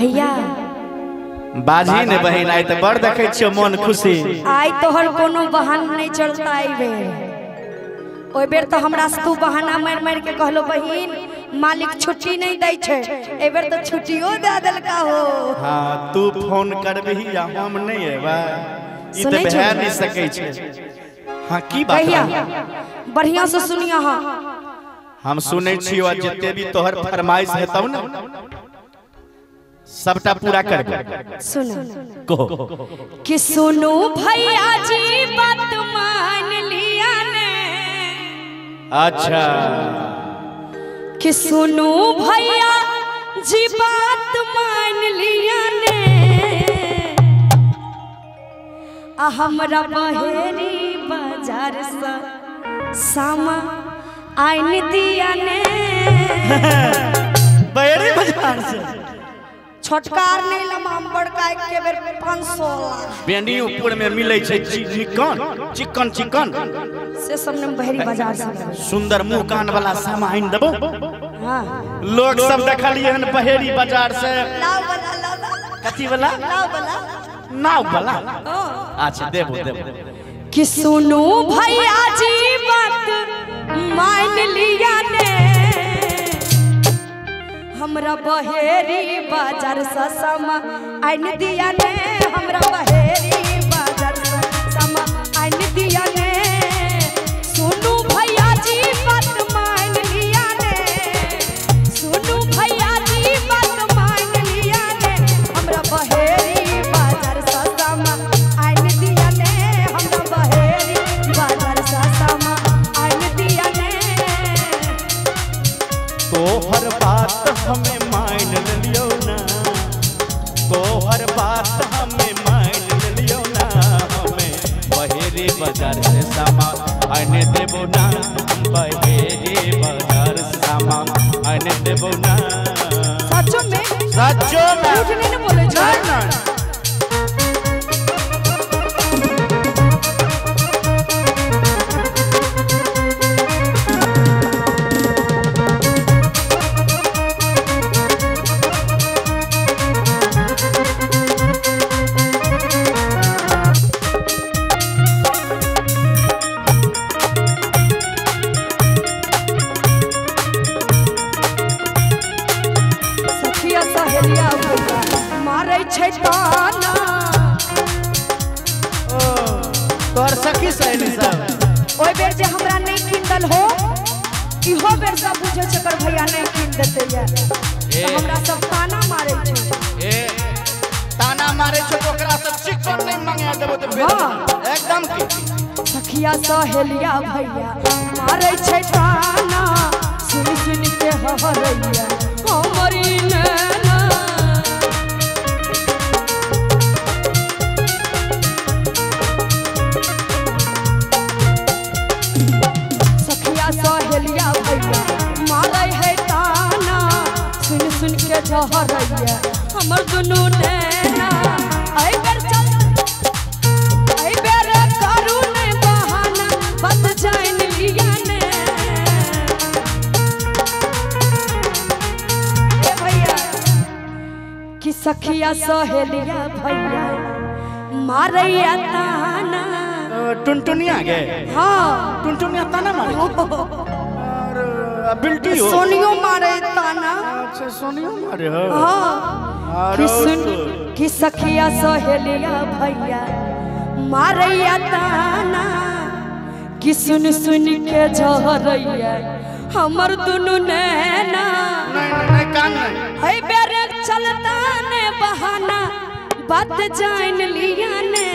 भैया बाजी ने बहिन आइ त बड़ देखै छियो मन खुशी। आइ तोहर कोनो बहाना नहीं चलता आई बेर। ओइ बेर तो हमरा से तू बहाना मार मार के कहलो बहिन मालिक छुट्टी नहीं दै छै, ए बेर तो छुट्टियो दे देलका हो। हां तू फोन करबही या हम नहीं एबा ई त भए नहीं सकै छै। हां की बात भैया बढ़िया से सुनिया। हां हम सुनै छियो आ जते भी तोहर फरमाइश हेतौ ने सबटा पूरा करबे। सुनो कहो कि सुनो भैया जी बात मान लिया ने। अच्छा कि सुनो भैया जी बात मान लिया ने आ हमरा बहेरी बाजार से सामा आइन दिया ने। बहेरी बाजार से छोटकार नहीं लमाम बड़का एक के बेर 500 लाख बेनीपुर में मिले छै चिकन चिकन चिकन से सब ने बहेरी बाजार से सुंदर मुंह कान वाला सामान देबो। हां लोग सब देखलिए हन बहेरी बाजार से लाव वाला लाव कथी वाला लाव वाला नाव वाला। अच्छा देबो देबो। कि सुनो भैया जी बात मान लिया ने हमरा बहेरी बाजार से सामा आइन दिया ने। हमरा बहेरी बाजार से सामा आइन दिया ने। सुनू भैया जी बात मान लिया ने। सुनू भैया जी बात मान लिया ने। हमरा बहेरी बाजार से सामा आइन दिया ने। हमरा बहेरी बाजार से सामा आइन दिया ने। तोहर बात हमें मान लियो ना, तोहर बात हमें मान लियो ना, हमें बहेरी बाजार से सामान आने देबो ना। बहेरी बाजार से सामान आने देबो ना। सचो में सचो में झूठ नहीं ना बोले ना ना। तोहर सखी सहेली सब ओइ बेर जे हमरा नहीं किनदल हो इहो बेर सब बुझे छै कर भैया नहीं किन देते या तो हमरा सब ताना मारे छै। ए ताना मारे छै तो ओकरा सब चिकन नहीं मंगा देबो त बेर एकदम की सखिया सहेलिया भैया मारे छै ताना सुन सुन के हरैया हमरी नैना। सहेलिया भैया मारे है ताना सुन सुन के झहरैया हमर दुनू नैना। एहि बेर चल एहि बेर करू ने बहाना बत जान लिया ने। ए भैया कि सखिया सहेलिया भैया मारैया ताना। टुनटुनिया गे। हाँ टुनटुनिया ताना मारे और बिल्टी हो सोनियो मारे ताना। अच्छा सोनियो मारे हो। हाँ कि सुन कि सखिया सहेलिया भैया मारैया ताना कि सुन सुन के झहरैया हमर दुनू नैना। नहीं नहीं कान नहीं एहि बेर चलता ने बहाना बात जान लिया ने।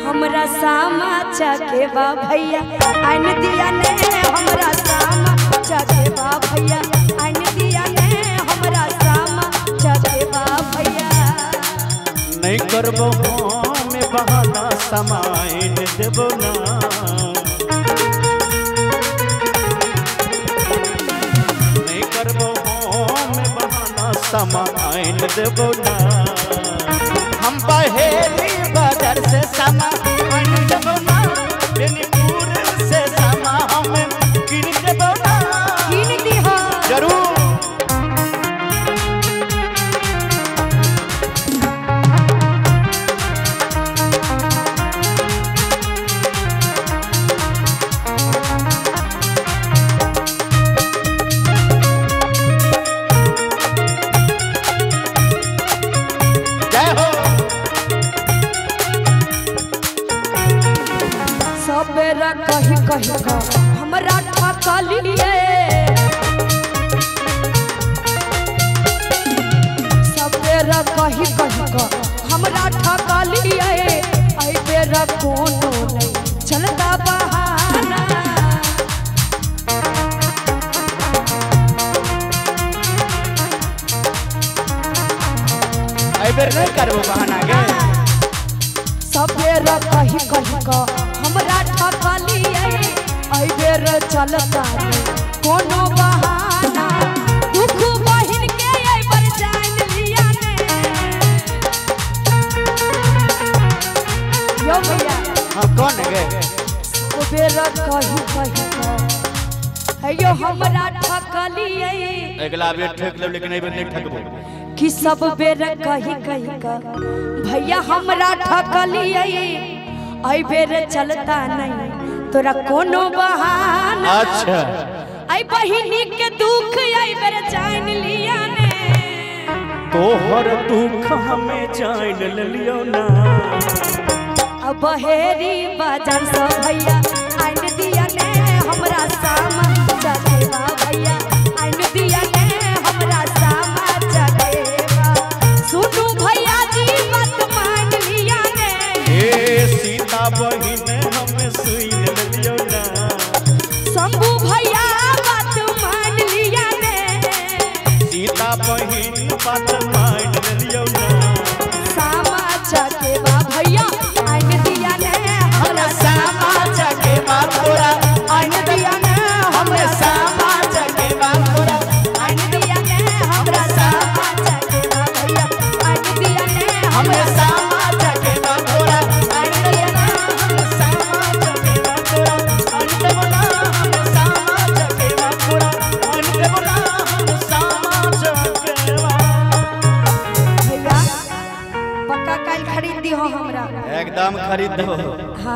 हमरा सामा चकेवा भैया आइन दिया ने। हमरा सामा चकेवा भैया आइन दिया ने। हमरा सामा चकेवा भैया नहीं करबो हमें बहाना सामान देबो ना। नहीं करबो हमें बहाना सामान देबो ना। हम बहेरी बाजार से सामान देबो ना। बेनीपुर से सामान हमें किन देबो ना। किन दिहा जरूर। कही क हमरा ठकलिए सब बेर कही कही क हमरा ठकलिए एहि बेर कोनो नहीं चलता बहाना। एहि बेर नहीं करबो बहाना गे। सब बेर कही कही क हमरा ठकलिए एहि बेर चलता कोनो बहाना। दुख बहिन के एहि बेर जान लिया ने यो भैया। हाँ कौन गे? सब बेर कही कही क यो हमरा ठकलिए अगला बेर ठक लेब लेकिन एहि बेर नहीं ठकबो। कि सब बेर कही कही क भैया हमरा ठकलिए एहि बेर चलता नहीं तोरा कोनो बहाना। अच्छा ऐ बहिनी के दुख एहि बेर जान लिया ने तोहर दुख हमें जान लियो ना। अब बहेरी बाजार से भैया आइन दिया ने हमरा सामा चकेवा भैया आइन दिया ने हमरा सामा चकेवा। सुनू भैया जी बात मान लिया ने ए सीता बहिन हमें सुन लियो ना। शंभू भैया बात मान लिया ने सीता बहिन बात मान लियो ना। सामा चकेवा भैया आइन दिया ने हमरा सामा चकेवा तोरा आइन दिया ने हमरा सामा चकेवा तोरा आइन दिया ने हमरा सामा चकेवा भैया आइन दिया ने हमरा सामा चकेवा तोरा आइन दिया ने हमरा सामा चकेवा तोरा आइन देबो ना हमरा सामा चकेवा तोरा आइन देबो ना हमरा सामा चकेवा। भैया पक्का काल खरीद दी हो हमरा? एकदम खरीद दो।